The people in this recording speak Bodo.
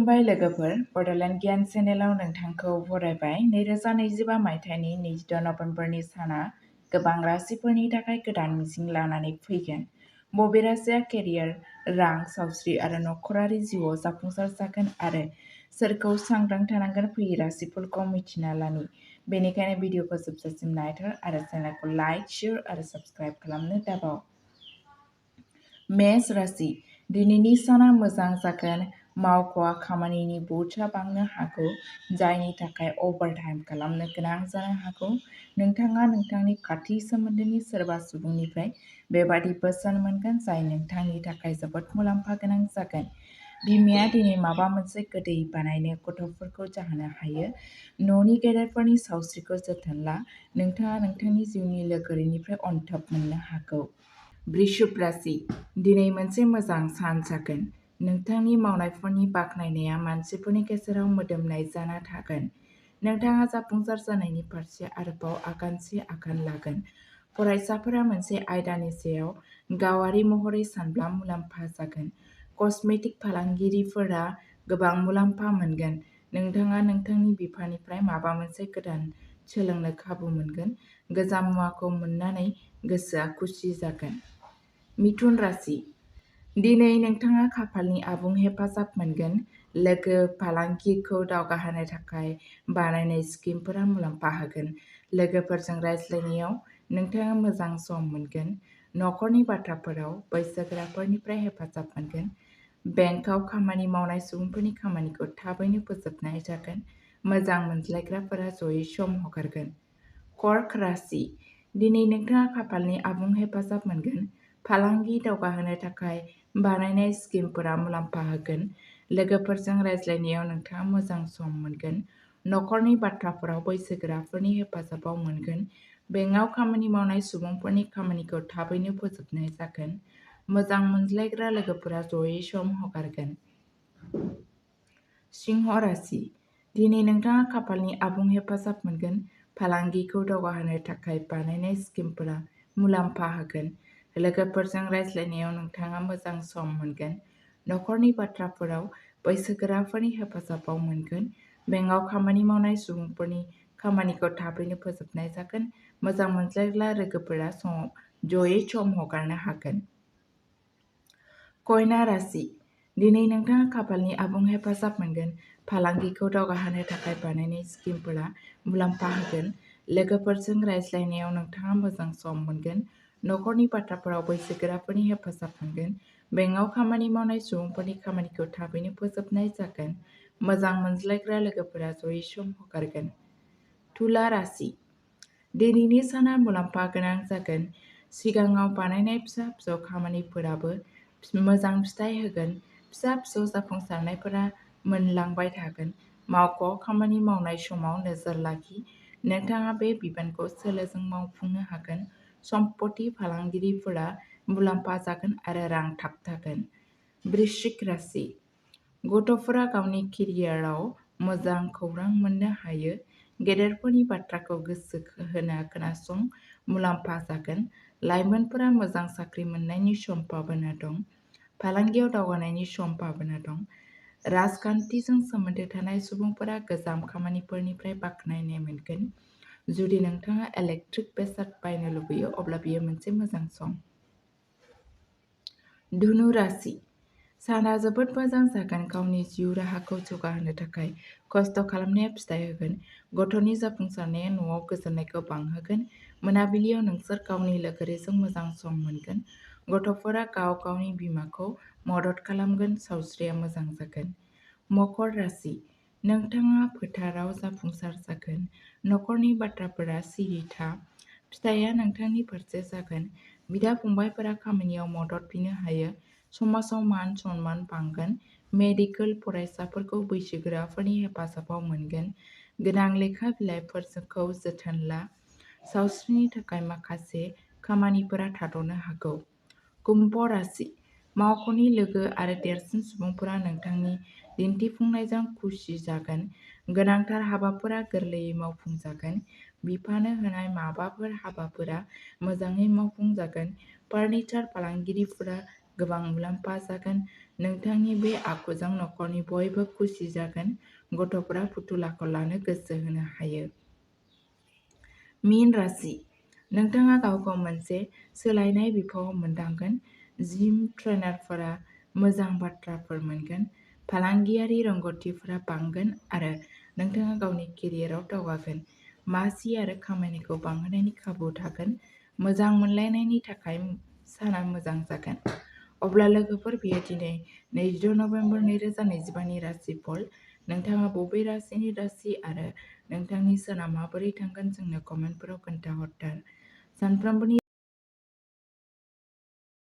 खुलुमबाय लोगोफोर, बड'लेण्ड गियान चेनेलाव नोंथांखौ बरायबाय। 2025 मायथाइनि 22 नबेम्बरनि साना गोबां राशिफोरनि थाखाय गोदान मिजिं लानानै फैगोन। बबे राशिया केरियार, रां, सावस्रि आरो नखरारि जिउआव जाफुंसार जागोन आरो सोरखौ सांग्रां थानांगोन फैयै राशिफोरखौ मिथिना लानि। बेनिखायनो भिडिअखौ जोबजासिम नायथार आरो चेनेलखौ लाइक, शेयार आरो साबस्क्राइब खालामनो दाबाव। मेष राशि, दिनैनि साना मोजां जागोन। मावख'आ खामानिनि बोजों बांनो हागौ, जायनि थाखाय अभारटाइम खालामनो गोनां जानो हागौ। नोंथाङा नोंथांनि खाथि सोमोन्दोनि सोरबा सुबुंनिफ्राय बेबादि बोसोन मोनगोन जाय नोंथांनि थाखाय जोबोद मुलाम्फा गोनां जागोन। बिमाया दिनै माबा मोनसे गोदै बानायनो गथ'फोरखौ जाहोनो हायो। न'नि गेदेरफोरनि सावस्रिखौ जोथोन ला। नोंथाङा नोंथांनि जिउनि लोगोरिनिफ्राय अनथोब मोननो हागौ। वृश्चिक राशि, दिनै मोनसे मोजां सान जागोन। नोंथांनि मावनायफोरनि बाख्नायनाया मानसिफोरनि गेजेराव मोदोमनाय जाना थागोन। नोंथाङा जाफुंसार जानायनि फारसे आरोबाव आगानसे आगान लागोन। फरायसाफोरा मोनसे आयदानि सायाव गावारि महरै सानब्ला मुलाम्फा जागोन। कस्मेटिक फालांगिरिफोरा गोबां मुलाम्फा मोनगोन। नोंथाङा नोंथांनि बिफानिफ्राय माबा मोनसे गोदान सोलोंनो खाबु मोनगोन। गोजाम मुवाखौ मोननानै गोसोआ खुसि जागोन। मिथुन राशि, दिनै नोंथाङा खाफालनि आबुं हेफाजाब मोनगोन। लोगो फालांगिखौ दावगाहोनो थाखाय बानायनाय स्किमफोरा मुलाम्फा होगोन। लोगोफोरजों रायज्लायनायाव नोंथाङा मोजां सम मोनगोन। नखरनि बाथ्राफोराव बैसोगोराफोरनिफ्राय हेफाजाब मोनगोन। बेंकआव खामानि मावनाय सुबुंफोरनि खामानिखौ थाबैनो फोजोबनाय जागोन। मोजां मोनज्लायग्राफोरा जयै सम हगारगोन। कर्क राशि, दिनै नोंथाङा खाफालनि आबुं हेफाजाब मोनगोन। फालांगि दावगाहोनो थाखाय बानायनाय स्किमफोरा मुलाम्फा होगोन। लोगोफोरजों रायज्लायनायाव नोंथाङा मोजां सम मोनगोन। नखरनि बाथ्राफोराव बैसोगोराफोरनि हेफाजाबाव मोनगोन। बेंकआव खामानि मावनाय सुबुंफोरनि खामानिखौ थाबैनो फोजोबनाय जागोन। मोजां मोनज्लायग्रा लोगोफोरा जयै सम हगारगोन। सिंह राशि, दिनै नोंथाङा खाफालनि आबुं हेफाजाब मोनगोन। फालांगिखौ दावगाहोनो थाखाय बानायनाय स्किमफोरा मुलाम्फा होगोन। लोगोफोरजों रायज्लायनायाव नोंथाङा मोजां सम मोनगोन। नखरनि बाथ्राफोराव बैसोगोराफोरनि हेफाजाबाव मोनगोन। बेंकआव खामानि मावनाय सुबुंफोरनि खामानिखौ थाबैनो फोजोबनाय जागोन। मोजां मोनज्लायग्रा लोगोफोरा जयै सम हगारनो हागोन। कन्या राशि, दिनै नोंथाङा खाफालनि आबुं हेफाजाब मोनगोन। फालांगिखौ दावगाहोनो थाखाय बानायनाय स्किमफोरा मुलाम्फा होगोन। लोगोफोरजों रायज्लायनायाव नोंथाङा मोजां सम मोनगोन। नखरनि बाथ्राफोराव बैसोगोराफोरनि हेफाजाब मोनगोन। बेंकआव खामानि मावनाय सुबुंफोरनि खामानिखौ थाबैनो फोजोबनाय जागोन। मोजां मोनज्लायग्रा लोगोफोरा जयै सम हगारगोन। तुला राशि, दिनैनि साना मुलाम्फा गोनां जागोन। सिगाङाव बानायनाय फिसा फिसौ खामानिफोराबो मोजां फिथाय होगोन। फिसा फिसौ जाफुंसारनायफोरा मोनलांबाय थागोन। मावख'आव खामानि मावनाय समाव नोजोर लाखि। नोंथाङा बे बिबानखौ सोलोजों मावफुंनो हागोन। सम्पथि फालांगिरिफोरा मुलाम्फा जागोन आरो रां थाबथागोन। वृश्चिक राशि, गथ'फोरा गावनि केरियाराव मोजां खौरां मोननो हायो। गेदेरफोरनि बाथ्राखौ गोसो होना खोनासं, मुलाम्फा जागोन। लाइमोनफोरा मोजां साख्रि मोननायनि सम्भावना दं। फालांगियाव दावगानायनि सम्भावना दं। राजखान्थिजों सोमोन्दो थानाय सुबुंफोरा गोजाम खामानिफोरनिफ्राय बाख्नायनाय मोनगोन। जुदि नोंथाङा इलेक्ट्रिक बेसाद बायनो लुबैयो अब्ला बेयो मोनसे मोजां सम। धनु राशि, साना जोबोद मोजां जागोन। गावनि जिउ राहाखौ जौगाहोनो थाखाय खस्थ' खालामनाया फिथाय होगोन। गथ'नि जाफुंसारनाया न'आव गोजोननायखौ बांहोगोन। मोनाबिलियाव नोंसोर गावनि लोगोरिजों मोजां सम मोनगोन। गथ'फोरा गाव गावनि बिमाखौ मदद खालामगोन। सावस्रिया मोजां जागोन। मकर राशि, नोंथाङा फोथाराव जाफुंसार जागोन। नखरनि बाथ्राफोरा सिरि था। फिथाइया नोंथांनि फारसे जागोन। बिदा फंबायफोरा खामानियाव मदद बिनो हायो। समाजाव मान सनमान बांगोन। मेडिकेल फरायसाफोरखौ बैसोगोराफोरनि हेफाजाबाव मोनगोन। गोनां लेखा बिलाइफोरखौ जोथोन ला। सावस्रिनि थाखाय माखासे खामानिफोरा थाद'नो हागौ। कुम्भ राशि, मावख'नि लोगो आरो देरसिन सुबुंफोरा नोंथांनि दिन्थिफुंनायजों खुसि जागोन। गोनांथार हाबाफोरा गोरलैयै मावफुंजागोन। बिफानो होनाय माबाफोर हाबाफोरा मोजाङै मावफुंजागोन। फार्निचार फालांगिरिफोरा गोबां मुलाम्फा जागोन। नोंथांनि बे आखुजों नखरनि बयबो खुसि जागोन। गथ'फोरा फुथुलाखौ लानो गोसो होनो हायो। मीन राशि, नोंथाङा गावखौ मोनसे सोलायनाय बिफावआव मोनदांगोन। जिम ट्रेनारफोरा मोजां बाथ्राफोर मोनगोन। फालांगियारि रोंग'थिफोरा बांगोन आरो नोंथाङा गावनि केरियाराव दावगागोन। मासि आरो खामानिखौ बांहोनायनि खाबु थागोन। मोजां मोनलायनायनि थाखाय साना मोजां जागोन। अब्ला लोगोफोर, बेयो दिनै 22 नबेम्बर 2025 नि राशिफल। नोंथाङा बबे राशिनि राशि आरो नोंथांनि साना माबोरै थांगोन जोंनो कमेन्टफोराव खोन्थाहरथार। सानफ्रोमबोनि